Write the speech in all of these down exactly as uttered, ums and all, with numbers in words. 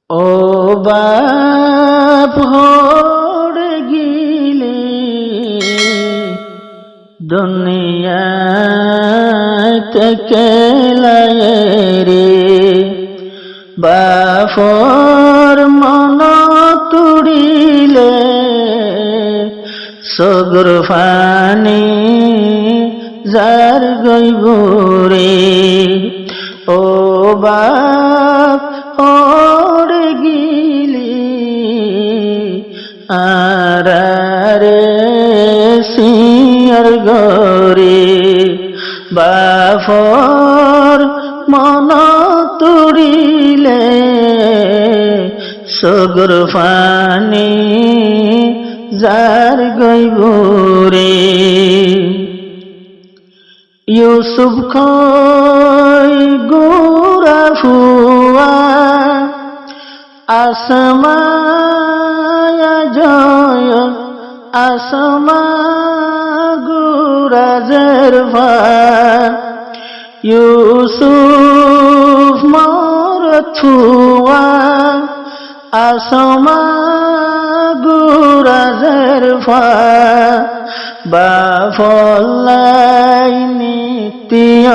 Ó baf, hoçé gili duniyait ekela eri, bafor mon tuçile sógur faní zargoi buri. Ó baf, hoçé gili añáráre síñor gorí, bafor mon tuçile sógur faní zargoi buri. Yusuf hoói gura fua, Asma ajoy, Asma gura zerfa. Yusuf morot fua, Asma gura zerfa, bafollá niti ó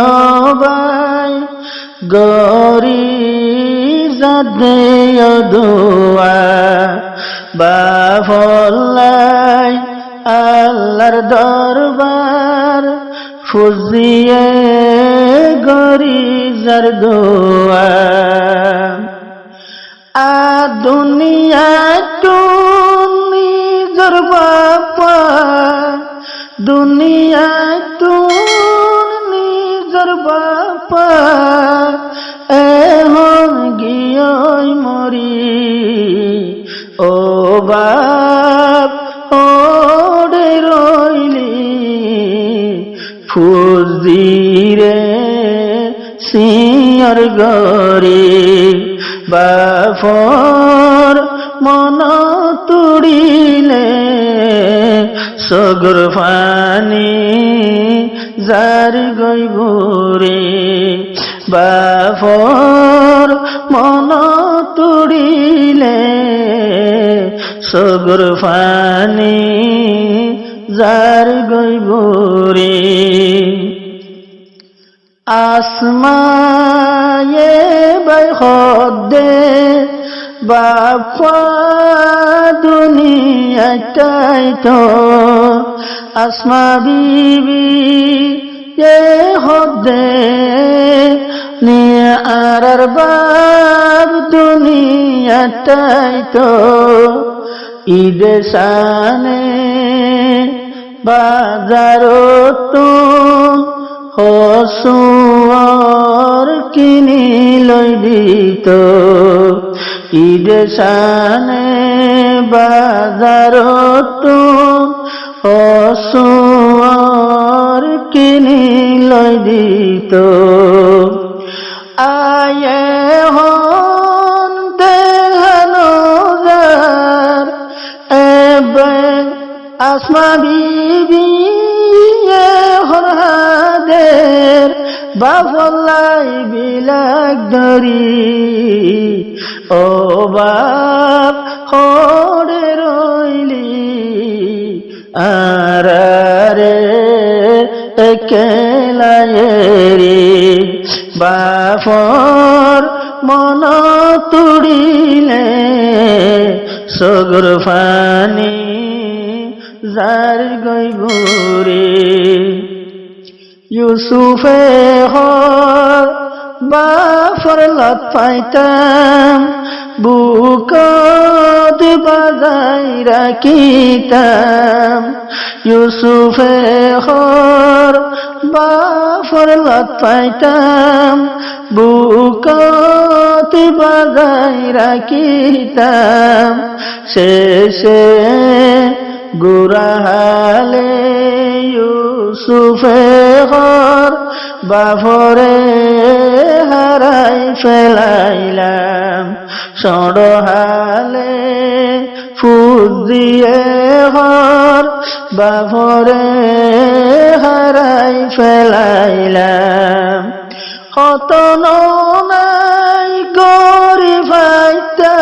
bái, gorí zadde yó dua, bafollá Allar dorbar, fuzdiye gorí zar dua. Ar duniyattún nizor baf, duniyattún nizor baf, ehón giyói mori. Ó baf, hoçé roili, fuzdiré síñor gorí, bafor mon tuçile sógur faní zargoi buri, bafor mon tuçile sógur faní zargoi buri. Asmaye bái hoódde, baf duniyait táito. Asma bibiye hoódde, niye añárar baf duniyait táito. Ide sáne bazarottún hosuwar kini loi dito. Ide sáne bazarottún hosuwar kini loi dito. Aye hon dehá no zar, ebbe Asma bibiye hoór hader, bafollá bilak dóri. Ó baf, hoçé roili, añáráre ekela eri, bafor mon tuçile sógur faní zargoi buri. Yusufe hoór, bafor lot faitam, bukot bazai rakitam. Yusufe hoór, bafor lot faitam, bukot bazai rakitam. Cece gura hále Yusufe hoór, bafore hárai felailam. Soñço hále fuzdiye hoór, bafore hárai felailam. Hoto nonai gorí faitá,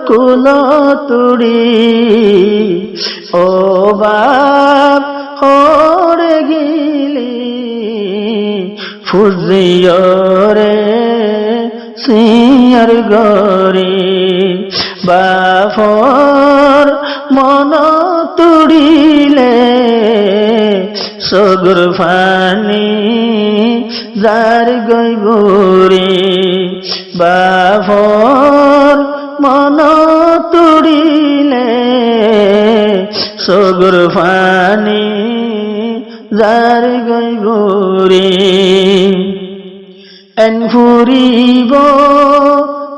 Kulot uçí, ó baf, hoçé gili, fuziyóre siyar gorí. Bafor monot uçíle, sógur faní zargói búri. Bafor monot uçíle, sógur faní zargói búri. Eén furibó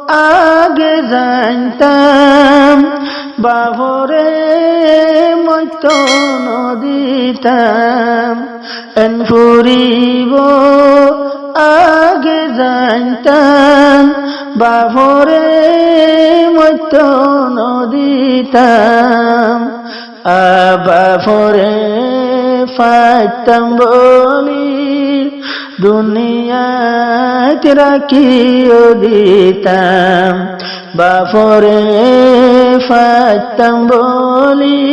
age zaintam, bafore moitto no ditam. Eén furibó age zaintam, bafore moitto no ditam. Aá bafore faittam bóli duniyait rakiyó ditam. Bafore faittam bóli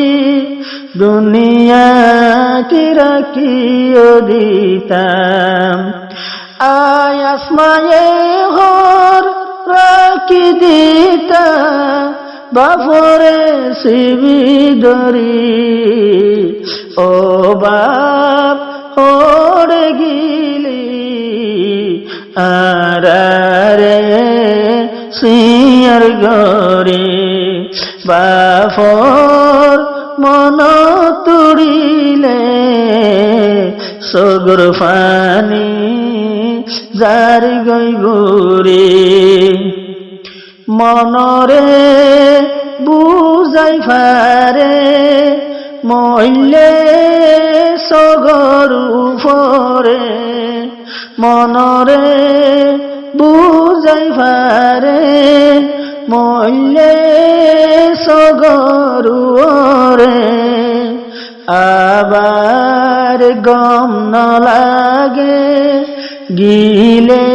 duniyait rakiyó ditam. Aá asmaye hór rakí ditam, bafore sibi dóri. Ó baf, hoçé gili, añáre siyar gorí. Bafor monot uçíle, sógur faní zargói búri. Monore buzái fare, moille sógur ufore. Monore buzái fare, moille sógur ufore. Abar gom no lage gile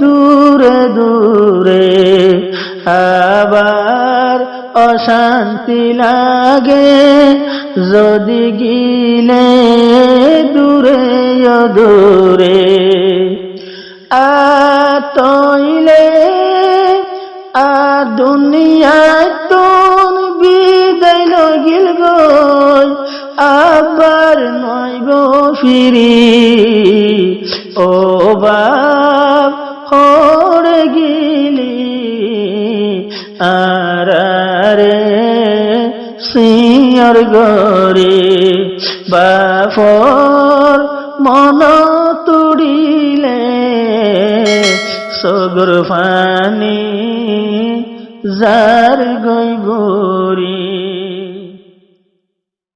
dure dure, abar ocánti lage zodi gile dure dure. Añár tóile añár duniyaittún bidai loigíl goi, abar no aibó firi. Ó baf, hoçé gili, añáre siyar gorí. Bafor monot uçíle, sógur faní zargói búri.